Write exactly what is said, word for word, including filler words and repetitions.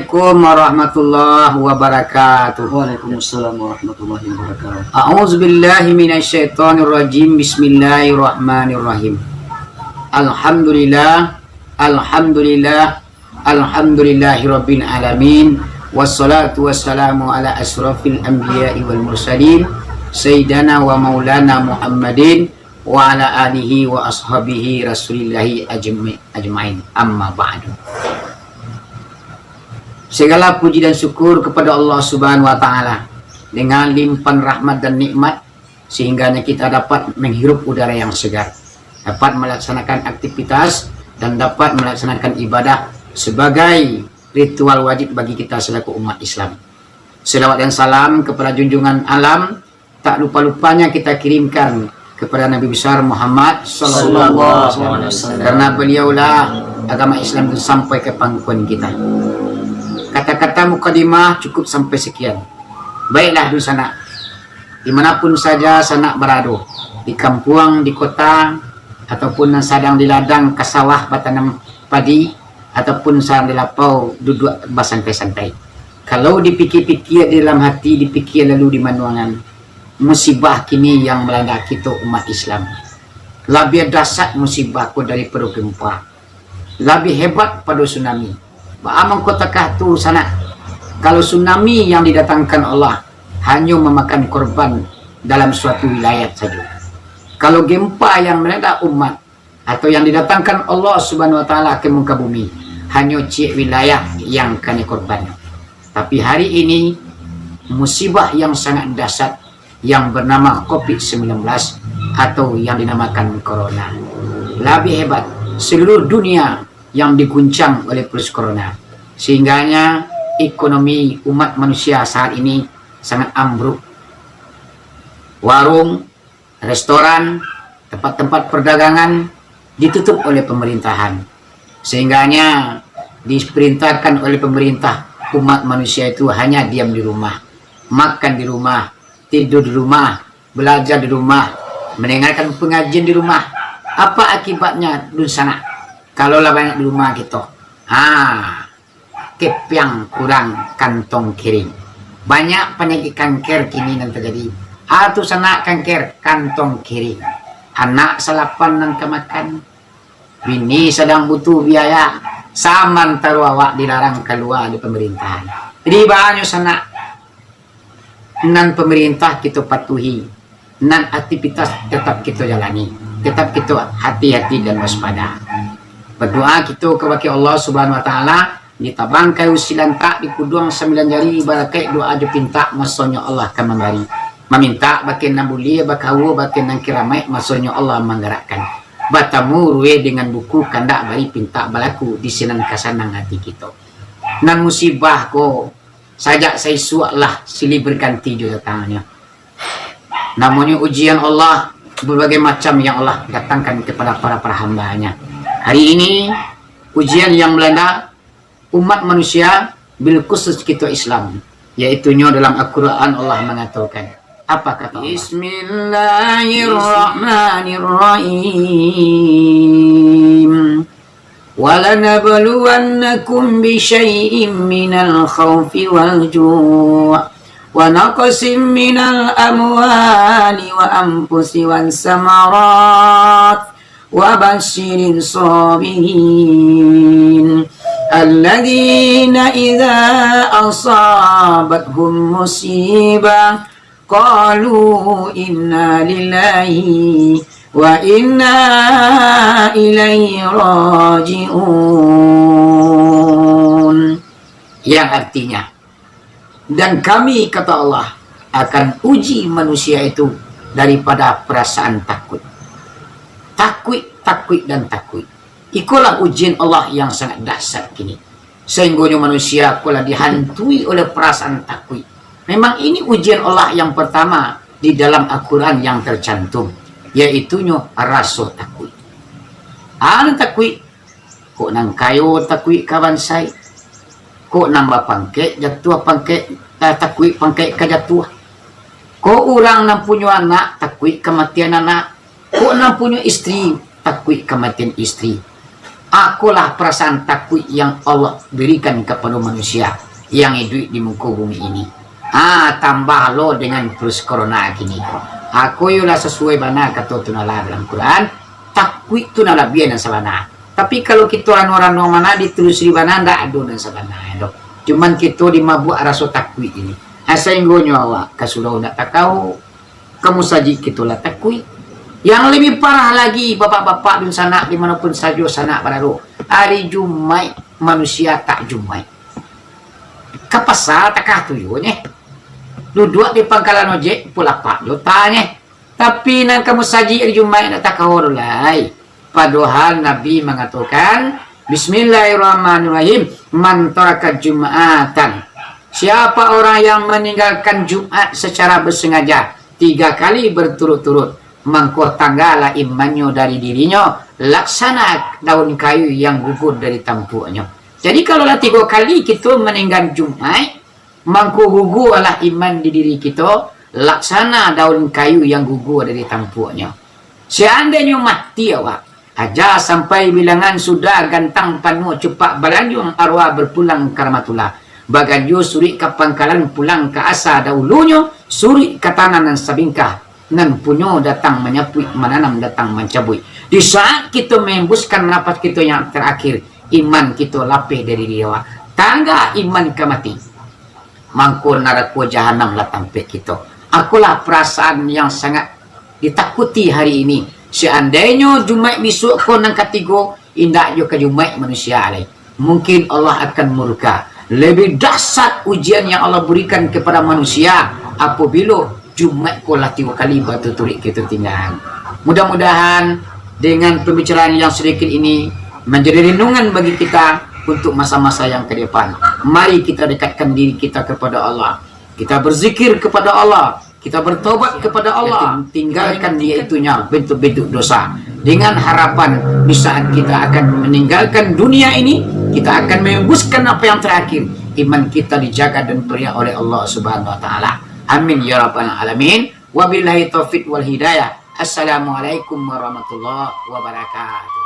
Assalamualaikum warahmatullahi wabarakatuh. Waalaikumsalam warahmatullahi wabarakatuh. A'udzubillahi minasyaitonirrajim. Bismillahirrahmanirrahim. Alhamdulillah, alhamdulillah, alhamdulillahirabbil alamin. Wassalatu wassalamu ala asyrafil anbiya'i wal mursalin, sayyidina wa maulana Muhammadin wa ala alihi wa ashabihi Rasulillahi ajma-, ajmain. Amma ba'du. Segala puji dan syukur kepada Allah Subhanahu wa Ta'ala, dengan limpahan rahmat dan nikmat, sehingganya kita dapat menghirup udara yang segar, dapat melaksanakan aktivitas, dan dapat melaksanakan ibadah sebagai ritual wajib bagi kita selaku umat Islam. Selawat dan salam kepada junjungan alam, tak lupa-lupanya kita kirimkan kepada Nabi Besar Muhammad sallallahu alaihi wasallam. Karena beliaulah agama Islam itu sampai ke pangkuan kita. Kata-kata mukadimah cukup sampai sekian. Baiklah, dunsanak, di manapun saja sanak barado, di kampuang, di kota, ataupun nan sadang di ladang ka sawah batanam padi, ataupun sadang di lapau duduak basantai-santai. Kalau dipikia-pikia di dalam hati, dipikia lalu di manuangan, musibah kini yang malanda kito umat Islam. Labiah dahsyat musibah ko daripado gempa. Labiah hebat pado tsunami. Baa mangko takah tu sanak? Kalau tsunami yang didatangkan Allah hanyo mamakan korban dalam suatu wilayah sajo. Kalau gempa yang malanda umat, atau yang didatangkan Allah Subhanahu wa Ta'ala ke muka bumi, hanyo ciek wilayah yang kanai korban. Tapi hari ini, musibah yang sangat dahsyat yang bernama covid sembilan belas atau yang dinamakan corona. Labiah hebat, seluruh dunia yang diguncang oleh virus corona. Sehingganya ekonomi umat manusia saat ini sangat ambruk. Warung, restoran, tempat-tempat perdagangan ditutup oleh pemerintahan. Sehingganya diperintahkan oleh pemerintah umat manusia itu hanya diam di rumah, makan di rumah, tidur di rumah, belajar di rumah, mendengarkan pengajian di rumah. Apa akibatnya, dunsanak? Kalau lah banyak di rumah kito, ha, kepiang kurang kantong kiring. Banyak panyakik kanker kini nan terjadi. Ha, tu sanak kanker kantong kiring. Anak salapan nan ka makan. Bini sadang butuh biaya, samantaro awak dilarang kalua di pemerintahan. Jadi, banyak sanak nan pemerintah kito patuhi, nan aktivitas tetap kito jalani, tetap kito hati-hati dan waspada. Berdoa kito kabake Allah Subhanahu wa Ta'ala, ditabang kayu silantak, dikuduang sambilan jari, barakaik doa jo pintak, masonyo Allah ka mambari. Mamintak bake nan buliah, bakaua bake nan kiramaik, masonyo Allah manggarakkan. Batamu ruweh dengan buku, kandak bari pintak balaku, di sinan ka sanang ati kito. Nan musibah ko, sajak saisuak lah silih berganti jo datangnyo. Namonyo ujian Allah, berbagai macam yang Allah datangkan kepada para-para hamba-Nya. Hari ini, ujian yang melanda umat manusia, bil khusus kito Islam, yaitunyo dalam Al-Quran Allah mengatakan, apa kata Allah? Bismillahirrahmanirrahim. ولنبلونكم بشيء من الخوف والجوع ونقص من الأموال والأنفس والثمرات وبشر الصابرين الذين إذا أصابتهم مصيبة قالوا إنا لله وإنا إليه راجعون. Yang artinya, dan Kami, kata Allah, akan uji manusia itu daripada perasaan takut. Takuik, takuik, dan takuik. Ikolah ujian Allah yang sangat dahsyat kini. Sainggonyo manusia ko lah dihantui oleh perasaan takuik. Memang ini ujian Allah yang pertama di dalam Al-Quran yang tercantum, yaitunyo raso takuik. Anu takuik, kok nan kayo takuik ka bansaik, kok nan bapangkek jatuah pangkek, eh, takuik pangkek ka jatuah, kok urang nan punyo anak takuik kamatian anak, kok nan punyo istri takuik kamatian istri. Akolah perasaan takuik yang Allah berikan kepada manusia yang hiduik di muko bumi ini. Ah, tambah lo dengan virus corona kini ko. Ako iyolah sasuai bana kato tu nan lah dalam Quran, takuik tu nan labiah nan sabana. Tapi kalau kito rano-rano bana, ditelusuri bana, ndak ado nan sabana doh. Cuman kito dimabuak raso takuik ini. Ah, sainggonyo awak ka surau ndak takao, ka musajik kito lah takuik. Yang lebih parah lagi, bapak-bapak dunsanak, di mano pun sajo sanak barado, ari Jumaik manusia tak Jumaik. Ka pasa takah tuyunyo, duduak di pangkalan ojek pukua lapan jo tanyo. Tapi nan ka musajik ari Jumaik ndak takao doh lai. Padohal Nabi mangatokan, "Bismillahirrahmanirrahim, man taraka jum'atan." Siapa orang yang meninggalkan Jumat secara bersengaja tiga kali berturut-turut, mangko tanggalah imannyo dari dirinyo, laksana daun kayu yang gugur dari tampuaknyo. Jadi, kalau lah tigo kali kito maningga Jumaik, mangko gugualah iman di diri kito, laksana daun kayu yang gugua dari tampuaknyo. Seandainyo mati awak, aja sampai bilangan sudah gantang panuah cupak balanjuang arwah berpulang ka rahmatullah. Baganjo suruik ka pangkalan pulang ka asa dahulunyo, suruik ka tanah nan sabingkah, nan punyo datang manyapuik, mananam datang mancabuik. Di saat kito mengembuskan napas kito yang terakhir, iman kito lapeh dari diri awak. Tangga iman ka mati, mangko narako jahanam lah tampek kito. Akolah perasaan yang sangat ditakuti hari ini. Seandainyo Jumaik bisuak ko nan katigo, indak jo ka Jumaik manusia lai. Mungkin Allah akan murka. Lebih dahsyat ujian yang Allah berikan kepada manusia apabilo Jumaik ko lah tigo kali batuturik kito tinggaan. Mudah-mudahan dengan pembicaraan yang sedikit ini menjadi renungan bagi kita untuk masa-masa yang ke depan. Mari kita dekatkan diri kita kepada Allah. Kita berzikir kepada Allah. Kita bertobat kepada Allah. Tinggalkan dia itunya bentuk-bentuk dosa. Dengan harapan di saat kita akan meninggalkan dunia ini, kita akan mengembuskan apa yang terakhir. Iman kita dijaga dan dipelihara oleh Allah Subhanahu wa Ta'ala. Amin ya rabbal alamin. Wabillahi taufiq wal hidayah. Assalamualaikum warahmatullahi wabarakatuh.